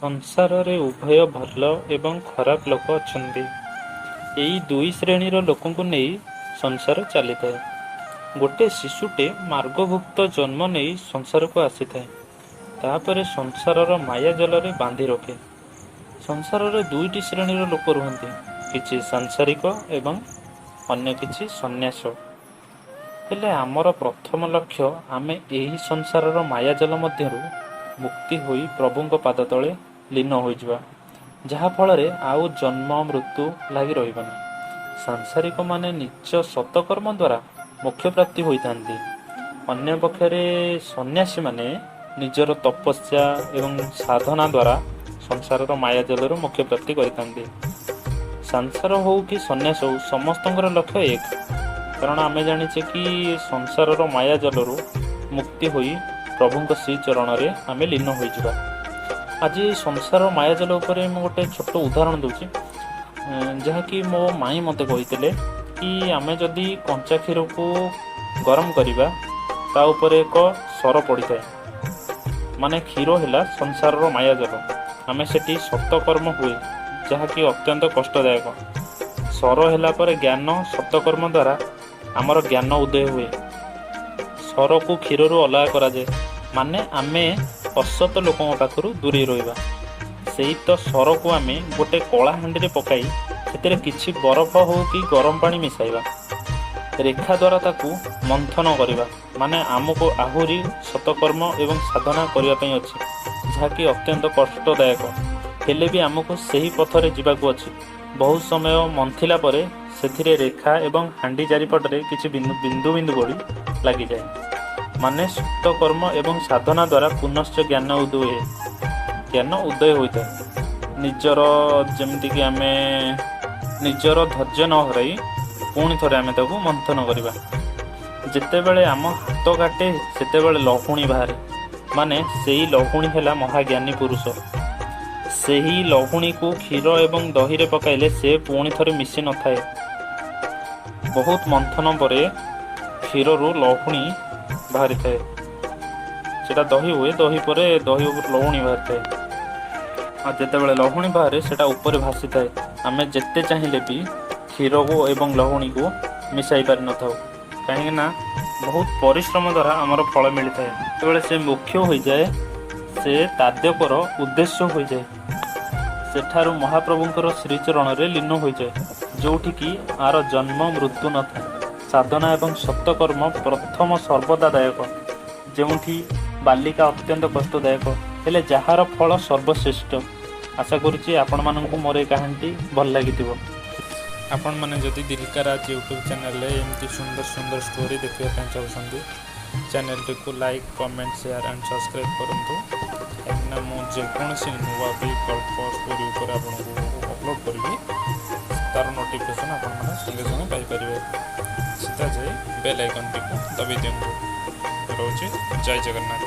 ସଂସାରରେ ଉଭୟ ଭଲ ଏବଂ ଖରାପ ଲୋକ ଅଛନ୍ତି। ଏଇ ଦୁଇ ଶ୍ରେଣୀର ଲୋକଙ୍କୁ ନେଇ ସଂସାର ଚାଲିଥାଏ। ଗୋଟେ ଶିଶୁଟେ ମାର୍ଗଭୁକ୍ତ ଜନ୍ମ ନେଇ ସଂସାରକୁ ଆସିଥାଏ। ତାପରେ ସଂସାରର ମାୟାଜାଲରେ ବାନ୍ଧି ରଖେ। ସଂସାରରେ ଦୁଇଟି ଶ୍ରେଣୀର ଲୋକ ରୁହନ୍ତି, କିଛି ସାଂସାରିକ ଏବଂ ଅନ୍ୟ କିଛି ସନ୍ନ୍ୟାସ। ହେଲେ ଆମର ପ୍ରଥମ ଲକ୍ଷ୍ୟ, ଆମେ ଏହି ସଂସାରର ମାୟାଜାଲ ମଧ୍ୟରୁ ମୁକ୍ତି ହୋଇ ପ୍ରଭୁଙ୍କ ପାଦ ତଳେ ଲୀନ ହୋଇଯିବା, ଯାହାଫଳରେ ଆଉ ଜନ୍ମ ମୃତ୍ୟୁ ଲାଗି ରହିବନି। ସାଂସାରିକମାନେ ନିଜ ସତକର୍ମ ଦ୍ୱାରା ମୋକ୍ଷ ପ୍ରାପ୍ତି ହୋଇଥାନ୍ତି। ଅନ୍ୟ ପକ୍ଷରେ ସନ୍ନ୍ୟାସୀମାନେ ନିଜର ତପସ୍ୟା ଏବଂ ସାଧନା ଦ୍ୱାରା ସଂସାରର ମାୟାଜାଲରୁ ମୋକ୍ଷ ପ୍ରାପ୍ତି କରିଥାନ୍ତି। ସଂସାର ହଉ କି ସନ୍ନ୍ୟାସ ହଉ, ସମସ୍ତଙ୍କର ଲକ୍ଷ୍ୟ ଏକ। କାରଣ ଆମେ ଜାଣିଛେ କି ସଂସାରର ମାୟାଜାଲରୁ ମୁକ୍ତି ହୋଇ ପ୍ରଭୁଙ୍କ ଶ୍ରୀଚରଣରେ ଆମେ ଲୀନ ହୋଇଯିବା। ଆଜି ସଂସାର ମାୟାଜାଲ ଉପରେ ମୁଁ ଗୋଟେ ଛୋଟ ଉଦାହରଣ ଦେଉଛି, ଯାହାକି ମୋ ମାଇଁ ମୋତେ କହିଥିଲେ କି ଆମେ ଯଦି କଞ୍ଚା କ୍ଷୀରକୁ ଗରମ କରିବା, ତା ଉପରେ ଏକ ସର ପଡ଼ିଥାଏ। ମାନେ କ୍ଷୀର ହେଲା ସଂସାରର ମାୟାଜାଲ। ଆମେ ସେଠି ସତକର୍ମ ହୁଏ, ଯାହାକି ଅତ୍ୟନ୍ତ କଷ୍ଟଦାୟକ। ସର ହେଲା ପରେ ଜ୍ଞାନ, ସତକର୍ମ ଦ୍ୱାରା ଆମର ଜ୍ଞାନ ଉଦୟ ହୁଏ। ସରକୁ କ୍ଷୀରରୁ ଅଲଗା କରାଯାଏ, ମାନେ ଆମେ ଅସତ ଲୋକଙ୍କ ପାଖରୁ ଦୂରେଇ ରହିବା। ସେଇ ତ ସରକୁ ଆମେ ଗୋଟେ କଳା ହାଣ୍ଡିରେ ପକାଇ ସେଥିରେ କିଛି ବରଫ ହଉ କି ଗରମ ପାଣି ମିଶାଇବା, ରେଖା ଦ୍ୱାରା ତାକୁ ମନ୍ଥନ କରିବା, ମାନେ ଆମକୁ ଆହୁରି ସତକର୍ମ ଏବଂ ସାଧନା କରିବା ପାଇଁ ଅଛି, ଯାହାକି ଅତ୍ୟନ୍ତ କଷ୍ଟଦାୟକ। ହେଲେ ବି ଆମକୁ ସେହି ପଥରେ ଯିବାକୁ ଅଛି। ବହୁତ ସମୟ ମନ୍ଥିଲା ପରେ ସେଥିରେ ରେଖା ଏବଂ ହାଣ୍ଡି ଚାରିପଟରେ କିଛି ବିନ୍ଦୁ ବିନ୍ଦୁ ବିନ୍ଦୁ ଭଳି ଲାଗିଯାଏ। ମାନେ ସତକର୍ମ ଏବଂ ସାଧନା ଦ୍ୱାରା ପୁନଶ୍ଚ ଜ୍ଞାନ ଉଦୟ ହୁଏ, ଜ୍ଞାନ ଉଦୟ ହୋଇଥାଏ। ନିଜର ଯେମିତିକି ଆମେ ନିଜର ଧୈର୍ଯ୍ୟ ନ ହରାଇ ପୁଣି ଥରେ ଆମେ ତାକୁ ମନ୍ଥନ କରିବା। ଯେତେବେଳେ ଆମ ହାତ କାଟେ, ସେତେବେଳେ ଲହୁଣୀ ବାହାରେ। ମାନେ ସେଇ ଲହୁଣୀ ହେଲା ମହାଜ୍ଞାନୀ ପୁରୁଷ। ସେହି ଲହୁଣୀକୁ କ୍ଷୀର ଏବଂ ଦହିରେ ପକାଇଲେ ସେ ପୁଣି ଥରେ ମିଶି ନଥାଏ। ବହୁତ ମନ୍ଥନ ପରେ କ୍ଷୀରରୁ ଲହୁଣୀ ବାହାରିଥାଏ। ସେଟା ଦହି ହୁଏ। ଦହି ପରେ ଦହି ଉପରୁ ଲହୁଣୀ ବାହାରିଥାଏ। ଆଉ ଯେତେବେଳେ ଲହୁଣୀ ବାହାରେ, ସେଟା ଉପରେ ଭାସିଥାଏ। ଆମେ ଯେତେ ଚାହିଁଲେ ବି କ୍ଷୀରକୁ ଏବଂ ଲହୁଣୀକୁ ମିଶାଇ ପାରିନଥାଉ, କାହିଁକି ନା ବହୁତ ପରିଶ୍ରମ ଦ୍ୱାରା ଆମର ଫଳ ମିଳିଥାଏ। ଯେତେବେଳେ ସେ ମୁଖ୍ୟ ହୋଇଯାଏ, ସେ ତାଦ୍ୟକର ଉଦ୍ଦେଶ୍ୟ ହୋଇଯାଏ। ସେଠାରୁ ମହାପ୍ରଭୁଙ୍କର ଶ୍ରୀଚରଣରେ ଲୀନ ହୋଇଯାଏ, ଯୋଉଠିକି ଆର ଜନ୍ମ ମୃତ୍ୟୁ ନଥାଏ। ସାଧନା ଏବଂ ସତକର୍ମ ପ୍ରଥମ ସର୍ବଦା ଦାୟକ, ଯେଉଁଠି ବାଲିକା ଅତ୍ୟନ୍ତ କଷ୍ଟଦାୟକ, ହେଲେ ଯାହାର ଫଳ ସର୍ବଶ୍ରେଷ୍ଠ। ଆଶା କରୁଛି ଆପଣମାନଙ୍କୁ ମୋର ଏ କାହାଣୀଟି ଭଲ ଲାଗିଥିବ। ଆପଣମାନେ ଯଦି ଦିଲକାରାଜ ୟୁଟ୍ୟୁବ୍ ଚ୍ୟାନେଲରେ ଏମିତି ସୁନ୍ଦର ସୁନ୍ଦର ଷ୍ଟୋରି ଦେଖିବା ପାଇଁ ଚାହୁଁଛନ୍ତି, ଚ୍ୟାନେଲଟିକୁ like, comment, share and subscribe କରନ୍ତୁ। କାହିଁକିନା ମୁଁ ଯେକୌଣସି ନୂଆ ବି ଗଳ୍ପ ଷ୍ଟୋରି ଉପରେ ଆପଣଙ୍କୁ ଅପଲୋଡ଼ କରିବି, ତା'ର ନୋଟିଫିକେସନ୍ ଆପଣମାନେ ସଙ୍ଗେ ସଙ୍ଗେ ପାଇପାରିବେ। ସିଧା ଯାଇ ବେଲ୍ ଆଇକନ୍ଟିକୁ ଦବାଇ ଦିଅନ୍ତୁ। ରହୁଛି, ଜୟ ଜଗନ୍ନାଥ।